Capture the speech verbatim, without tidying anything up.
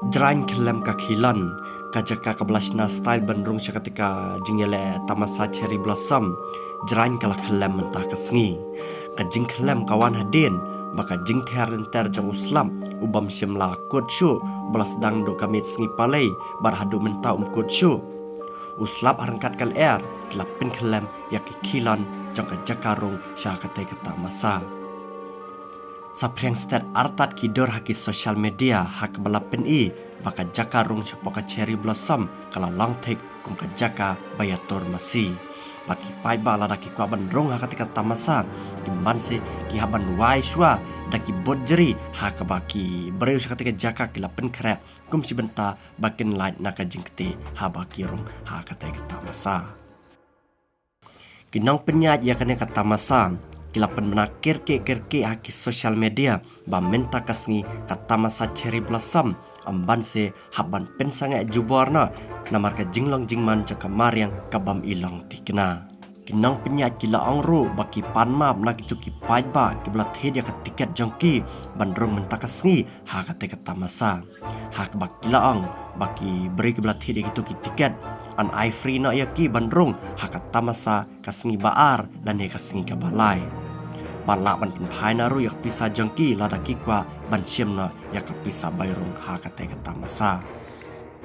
Jrang khyllem ka khilon, ka jaka kaba la shna style ban rung sha katei ka jingïaleh tamasa Cherry Blossom. Jrang ka la khyllem mynta ka sngi. Ka jingkhyllem ka wan hadien ba ka jingther lynter jong u slap u bym shym la kut shuh, ba la sdang duh ka miet sngi palei bad haduh mynta um kut shuh. U slap ha ryngkat ka lyer ki la pynkhyllem ïa ki khilon jong ka jaka rung sha katei ka tamasa. Saphriang stet artat ki dur ha ki social media ha kaba la pyni ba ka jaka rung shapoh ka Cherry Blossom ka la long thik kum ka jaka ba ïatur masi. Bad ki paidbah lada ki kwah ban rung ha katei ka tamasa, ki ban se ki hap ban wai shuwa da ki bud jri ha kaba ki briew sha katei ka jaka ki la pynkhreh kum shi bynta ba kin lait na ka jingkti haba ki rung ha katei ka tamasa. Ki nongpynïaid ïa kane ka tamasa ki la pynbna kyrkieh kyrkieh ha ki social media ba mynta ka sngi ka tamasa Cherry Blossom ym ban se hap ban pynsangeh jubor noh, namar ka jinglong jingman jong ka mariang ka bym i long thikna. Ki nongpynïaid ki la ong ruh ba ki pan map na kito ki paidbah kiba la thied ïa ka tiket jong ki ban rung mynta ka sngi ha katei ka tamasa. Ha kaba ki la ong ba ki briew kiba la thied ïa kito ki tiket yn ai free noh ïa ki ban rung ha ka tamasa ka sngi ba ar lane ka sngi kaba lai. Ba lah ban pynphai noh ruh ïa ka pisa jong ki lada ki kwah ban shim noh ïa ka pisa bai rung ha katei ka tamasa.